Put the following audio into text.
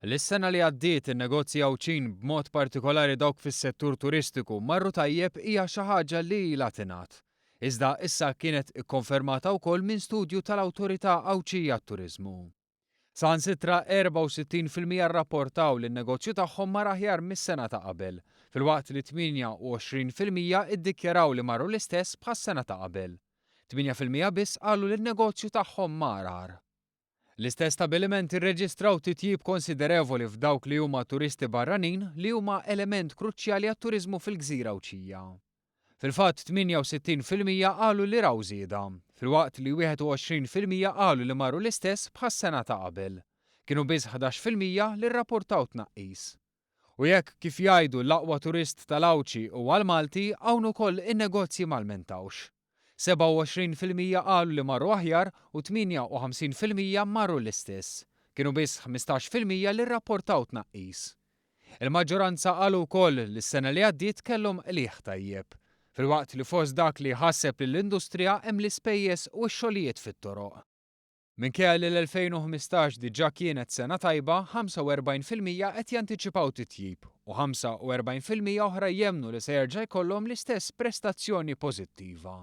Li s-sena li għaddiet in-negozji Għawdxin b'mod partikolari dawk fis-settur turistiku marru tajjeb hija xi ħaġa li ilha tingħad. Iżda issa kienet ikkonfermata wkoll minn studju tal-Awtorità Għawdxija għat-Turiżmu. Saħansitra 64% rrapportaw li n-negozju tagħhom mar aħjar mis-sena ta' qabel, filwaqt li 28% iddikjaraw li marru l-istess bħas-sena ta' qabel. 8% biss qalu li n-negozju tagħhom mar agħar. L-istess stabbilimenti rreġistraw titjib konsiderevoli f'dawk li huma turisti barranin li huma element kruċjali għat-turiżmu fil-gżira Għawdxija. Fil-fatt 68% qalu li raw żieda, filwaqt li 21% qalu li marru l-istess bħas-sena ta' qabel. Kienu biss 11% li rrapportaw tnaqqis. U jekk, kif jgħidu, l-aqwa turist tal-Għawdxi huwa l-Malti, hawn ukoll in-negozji ma lmentawx. 27% qalu li marru aħjar u 58% marru l-istess. Kienu biss 15% li rrapportaw tnaqqis. Il-maġġoranza qalu wkoll li s-sena li għaddiet kellhom qligħ tajjeb. Filwaqt li fost dak li jħasseb lill-industrija hemm l-ispejjeż u x-xogħlijiet fit-toroq. Minkejja li l-2015 diġà kienet sena tajba, 45% qed jantiċipaw titjib u 45% oħra jemmnu li se jerġa' jkollhom l-istess prestazzjoni pożittiva.